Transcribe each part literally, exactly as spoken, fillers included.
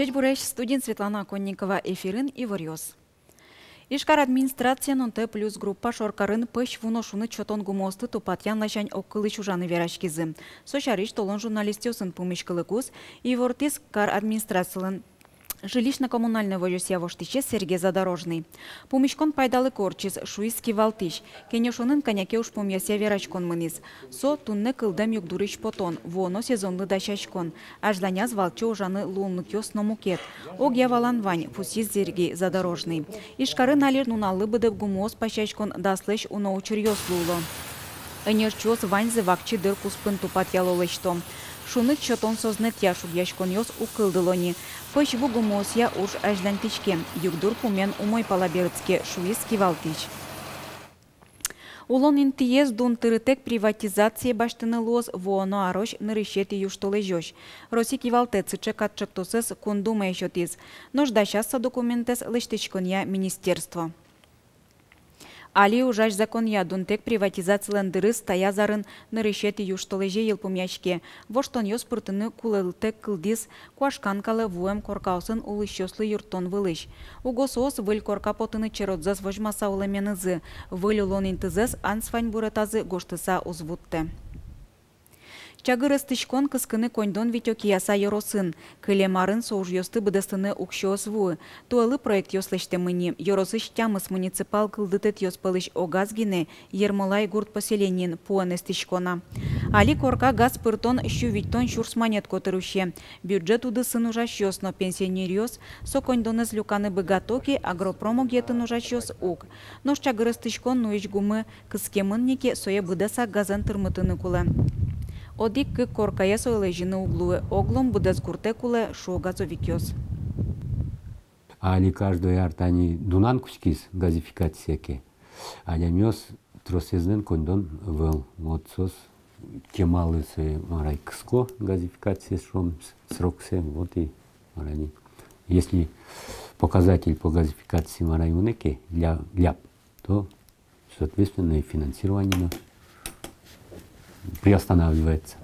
Ӟечбуресь! Студиын Светлана Оконникова. Эфирын иворъёс. Ижкар администрация «Нонтэ плюс» группа шоркарын пӧсь ву но шуныт сётон гумыосты тупатъян ласянь огкылысь ужаны вераськизы. Со сярысь толон журналистъёсын пумиськылыкуз ивортӥз кар администрациялэн жилищно-коммунальной возёсъя воштӥсез Сергей Задорожный. Пумиськон пайдалыко ортчиз, шуиз кивалтӥсь. Кенешонын кӧня ке ужпумъёсъя вераськон мынӥз. Со туннэ кылдэм югдурысь потон, вуоно сезонлы дасяськон, азьланяз валче ужаны луонлыкъёс но мукет. Огъя валан вань, пусйиз Сергей Задорожный. Ижкарын али нуналлы быдэ гумыос пасяськон даслэсь уно учыръёс луыло. Ӧнерчиос ваньзэ вакчи дыр куспын тупатъяло, лэсьто. Шуныт сётон сӧзнэтъя шугъяськонъёс уг кылдыло ни. Пӧсь ву гумыосъя уж азьланьтӥське, югдур пумен умой пала берытске, шуиз кивалтӥсь. Улон интыез дун тырытэк приватизацие басьтыны луоз вуоно арозь нырысетӥ южтолэзёзь. Россия кивалтэ сыӵе катчектосэз Кун Думае сётӥз. Нош дасяз со документэз лэсьтӥськонъя министерство. Али ужась законъя дунтэк приватизацилэн дырыз таяз арын нырысетӥ южтолэзе йылпумъяське. Воштонъёс пыртыны кулэлытэк кылдӥз куашкан калэ вуэм коркаосын улӥсьёслы юрттон вылысь. Уго соос выль корка потыны черодзэс возьмаса улэменызы, выль улон интызэс ас ваньбуретазы гожтыса уз вуттэ. Чагыр эстӥськон кыскыны коньдон витё Кияса ёросын. Кылем арын со ужъёсты быдэстыны уксё ӧз вуы. Туэлы проектъёс лэсьтэмын ини. Ёросысь тямыс муниципал кылдытэтъёс пӧлысь огаз гинэ Ермолай гурт поселениын пуэн эстӥсько на. Али корка газ пыртон сю витьтон сюрс манет котыр усе. Бюджет удысын ужасьёс но пенсионеръёс со коньдонэз люканы быгато ке, агропром огъетын ужасьёс — уг. Нош чагыр эстӥськон нуись гумы кыскемын ни ке, сое быдэсак газэн тырмытыны кулэ. Одӥг-кык коркае сое лэзьыны уг луы, оглом быдэс гуртэ кулэ, шуо газовикъёс. Али каждой ар тани дунан кутскиз газификация ке. Адямиос тросэзлэн коньдон ӧвӧл. Вот соос кемалы сое, мар ай, кыско газификациез, шуом, с-, сроксэ, вот и, мар ай, если показатель по газификации, мар ай, мынэ ке, ля-, ляб, то, соответственно, и финансирование, оно приостанавливается.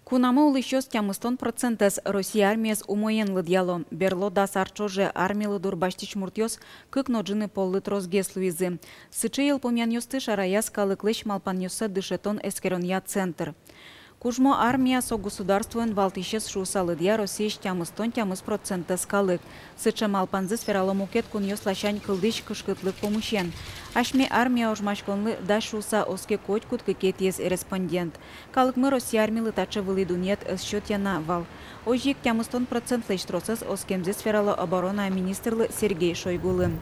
Кунамы улӥсьёс тямыстон процентэз Россия армиез умоен лыдъяло. Берло дас ар ӵоже армилы дурбасьтӥсь муртъёс кык но ӝыны поллы тросгес луизы. Сыӵе йылпумъянъёсты шараяз калыклэсь малпанъёссэ дышетон-эскеронъя центр. Кужмо армия — со государствоын валтӥсез шуыса лыдъя Россиысь тямыстон тямыс процентэз калык. Сыӵе малпанзэс верало мукет кунъёс ласянь кылдӥсь кышкытлык пумысен. Асьме армия ожмаськонлы дась шуыса оске котькуд кыкетӥез респондент. Калыкмы Россия армилы таӵе вылӥ дунъет ӧз сётъя на вал. Озьы ик тямыстон процентлэсь тросэз оскемзэс верало оборона министрлы Сергей Шойгулы.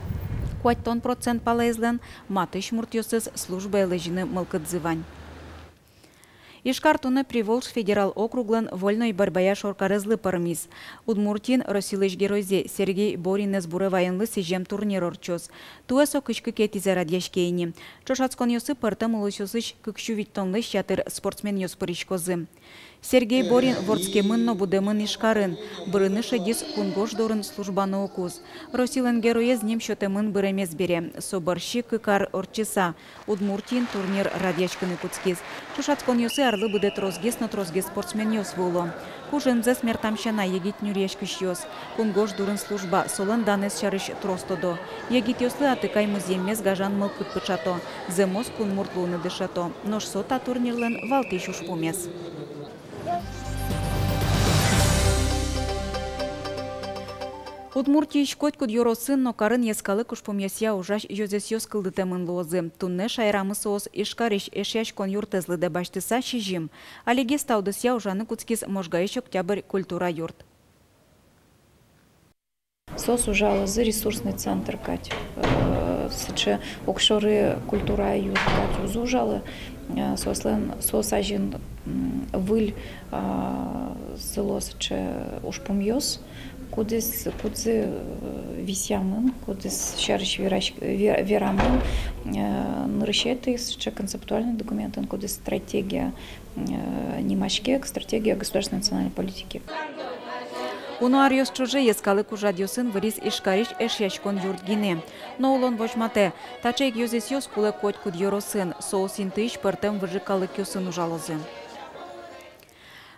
Куатьтон процент палаезлэн матысь муртъёсыз службае лэзьыны мылкыдзы вань. Ижкар туннэ Приволжск федерал округлэн вольной борьбая шоркарезлы пӧрмиз. Удмуртиын Россилэсь Геройзэ Сергей Боринэз буре ваёнлы сӥзем турнир ортчоз. Туэ со кызь кыкетӥзэ радъяське ини. Ӵошатсконъёсы пӧртэм улосъёсысь кык сю витьтонлэсь ятыр спортсменъёс пыриськозы. Сергей Борин вордскемын но будэмын Ижкарын. Бырыны шедиз кунгож дорын служба нуыкуз. Россилэн Героез ним сётэмын быремез бере. Со бӧрсьы кык ар ортчыса Удмуртиын турнир радъяськыны кутскиз. Ӵошатсконъёсы арлы быдэ тросгес но тросгес спортсменъёс вуыло. Кужымзэс мертам сяна егит нюръяськисьёс. Кунгож дорын служба солэн данэз сярысь трос тодо. Егитъёслы атыкай музъеммес гажан мылкыд пыӵато, зэмос кунмурт луыны дышето. Нош со та турнирлэн валтӥсь ужпумез. Удмуртиысь котькуд ёросын но карын йӧскалык ужпумъёсъя ужась ёзэсъёс кылдытэмын луозы. Туннэ шаерамы соос Ижкарысь Эшъяськон юртэз лыдэ басьтыса сизьым. Алигес та удысъя ужаны кутскиз Можгаысь Октябрь культура юрт. Соос ужалозы ресурсный центр кадь. Э, сыӵе огшоры культура юрт кадь уз ужалы. Э, соослэн, соос азьын, м, выль, а, сыло сыӵе ужпумъёс, кудӥз, кудзэ, э, висъямын, кудӥз сярысь верась-, ве-, верамын, э, нырысетӥ сыӵе концептуальный документын, кудӥз стратегия, э, нимаське, стратегия государственной национальной политики. Уно аръёс ӵоже йӧскалык ужрадъёсын выриз Ижкарысь Эшъяськон юрт гинэ. Но улон возьматэ: таӵе ик ёзэсъёс кулэ котькуд ёросын, соос интыысь пӧртэм выжы калыкъёсын ужалозы.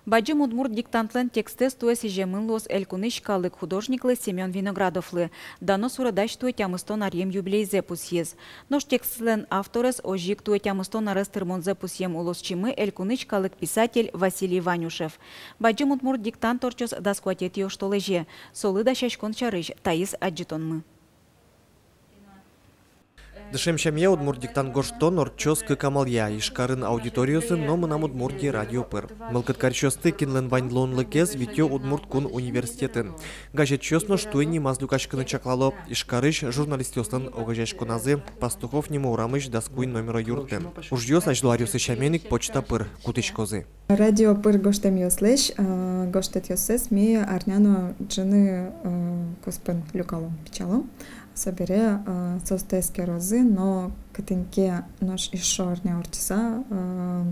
Бадӟым удмурт диктантлэн текстэз туэ сӥземын луоз элькунысь калык художниклы Семён Виноградовлы. Дано суредась туэ тямыстон аръем юбилейзэ пусйиз. Нош текстлэн авторез, озьы ик туэ тямыстон арес тырмонзэ пусъем улосчимы, элькунысь калык писатель Василий Ванюшев. Бадӟым удмурт диктант ортчоз дас куатетӥ оштолэзе. Солы дасяськон сярысь таиз адӟытонмы. Дышем сямъя удмурт диктант гожтон ортчоз кык амалъя: Ижкарын аудиториосын но «Мынам Удмуртие» радио пыр. Мылкыд карисьёсты, кинлэн вань луонлыкез, витё Удмурт кун университетын. Газетчиос нош туэ нимаз люкаськыны чаклало. Ижкарысь журналистъёслэн огазеяськоназы Пастухов нимо урамысь дас куинь номеро юртын. Ужъёс азьло аръёсы сямен ик почта пыр кутӥськозы. Радио пыр гожтэмъёслэсь, э, гожтэтъёссэс ми арня но ӝыны, э, куспын люкалом, печаталом. Собере, э, соосты эскерозы но кытын ке нош эшшо арня ортчыса, э,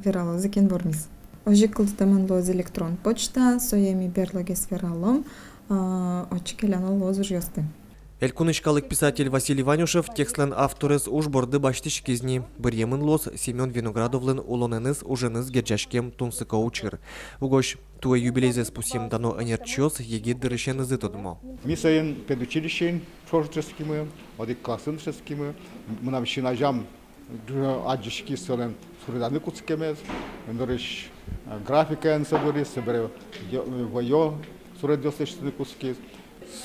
вералозы, кин вормиз. Озьы ик кылдытэмын луоз электрон почта, сое ми берлогес вералом, э, отчы келяно луоз ужъёсты. Элькунысь калык писатель Василий Ванюшев, текстлэн авторез, уж борды басьтӥськиз ни. Быръемын луоз Семён Виноградовлэн улонэныз, уженыз герӟаськем тунсыко учыр. Угось туэ юбилейзэс пусъем дано ӧнерчиос егит дырысенызы тодмо. Ми соин педучилищеын ӵош дышетскимы, одӥг классын дышетскимы. Мынам син азям адӟиськиз солэн суреданы кутскемез, нырысь, э, графикаен со дырыз, собере ё-, вӧё суредъёс лэсьтыны кутскиз.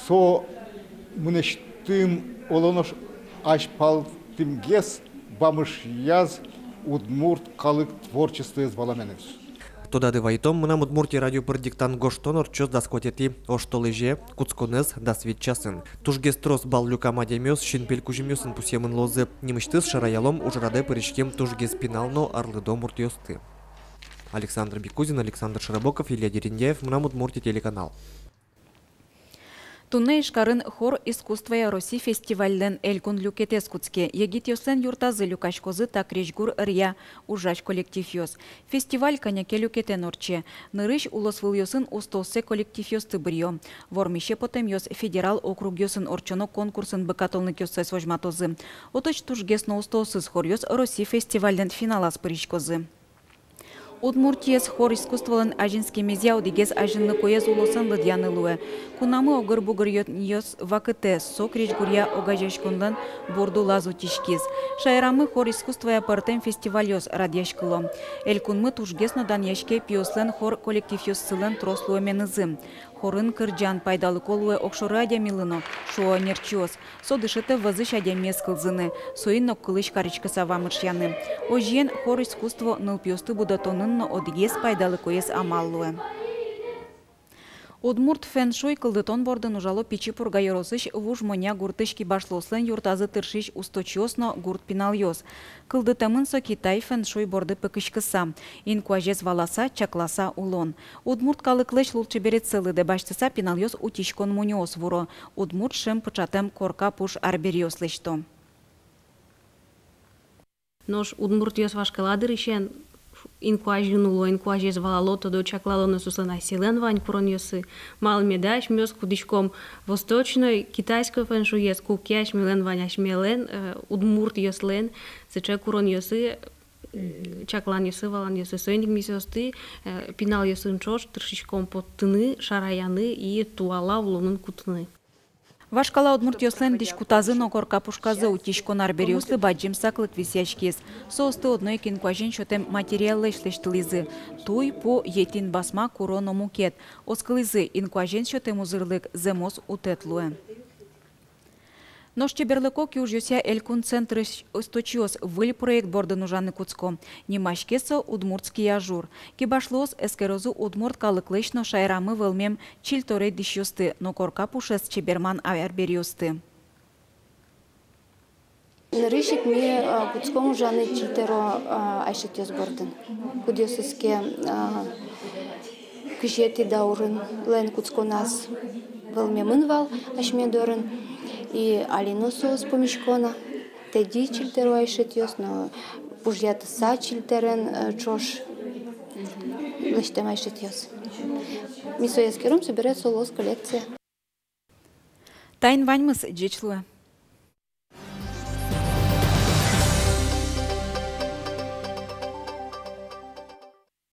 Со мынэсьтым, оло нош, азьпалтымгес вамышъяз удмурт калык творчествоез валаменыз. Тодады вайытом, «Мынам Удмуртие» радио пыр диктант гожтон ортчоз дас куатетӥ оштолэзе, кутсконэз дас вить часын. Тужгес трос балл люкам адямиос синпель кузьымъёсын пусъемын луозы. Нимысьтыз шараялом ужрадэ пыриськем тужгес пинал но арлыдо муртъёсты. Александр Бекузин, Александр Широбоков, Илья Дерендяев, «Мынам Удмуртие» телеканал. Туннэ Ижкарын «Хор искусствоя Росси» фестивальлэн элькун люкетэз кутске. Егитъёслэн юртазы люкаськозы та крезьгур ӧръя ужась коллективъёс. Фестиваль кӧня ке люкетэн ортче. Нырысь улосвылъёсын устооссэ коллективъёсты быръё. Вормисе потэмъёс федерал округъёсын ортчоно конкурсын быгатонлыкъёссэс возьматозы. Отысь тужгес но устоосыз хоръёс Росси фестивальлэн финалаз пыриськозы. Удмуртиез хор искусстволэн азинскемезъя одӥгез азинлыкоез улосэн лыдъяны луэ. Кунамы огыр-бугыр ёнъёс вакытэ со крезьгуръя огазеяськонлэн бурд улаз утиськиз. Шаерамы хор искусствоя пӧртэм фестивальёс радъяськыло. Элькунмы тужгес но данъяське пиослэн хор коллективъёссылэн трос луэменызы. Хорын кырӟан пайдалыко луэ огшоры адямилы но, шуо ӧнерчиос. Со дышетэ вӧзысь адямиез кылзыны, соин огкылысь кариськыса вамышъяны. Озьыен, хор искусство нылпиосты будэтонын но одӥгез пайдалыкоез амал луэ. Удмурт фэн-шуй кылдытон бордын ужало Пичи Пурга ёросысь Вуж Моня гуртысь кибашлыослэн юртазы тыршись усточиос но гурт пиналъёс. Кылдытэмын со китай фэн-шуй борды пыкиськыса, инкуазез валаса, чакласа улон. Удмурт калыклэсь лулчеберетсэ лыдэ басьтыса, пиналъёс утиськон мунёос вуро, удмурт шӧм пыӵатэм корка пуш арбериос лэсьто. Нош удмуртъёс вашкала дырысен инкуазьын уло, инкуазез валало, тодо, чаклало, но соослэн асьсэлэн вань куронъёссы. Малы меда асьмеос кутӥськом восточной, китайской фэн-шуйез, куке асьмелэн вань асьмелэн, э, удмуртъёслэн сыӵе куронъёссы, э, чакланъёссы, валанъёссы. Соин ик ми соосты, э, пиналъёсын ӵош тыршиськом поттыны, шараяны и туала улонын кутыны. Вашкала удмуртъёслэн дӥськутазы но корка пушказы утиськон арбериослы бадӟым саклык висъяськиз. Соосты одно ик инкуазен сётэм материаллэсь лэсьтылӥзы: туй, пу, етӥн басма, куро но мукет. Оскылӥзы, инкуазен сётэм узырлык зэмос утэт луэ. Нош чеберлыко киужъёсъя элькун центрысь усточиос выль проект бордын ужаны кутско. Нимаське со «Удмуртский ажур». Кибашлыос эскерозы удмурт калыклэсь но шаерамы вӧлмем чильторе дӥсьёсты но корка пушез чеберман арбериосты. Нырысь ик ми, а, кутском ужаны чильторо, а, айшетъёс бордын. Кудъёсыз ке, а, кызетӥ даурын лэн кутсконаз вӧлмемын вал асьме дорын. И али но соос пумисько на. Тӧдьы чильторо айшетъёс но, пужъятыса чильторен, э, ӵош лэсьтэм айшетъёс. Ми сое эскером, собере со луоз коллекция. Таин ваньмыз, ӟеч луэ.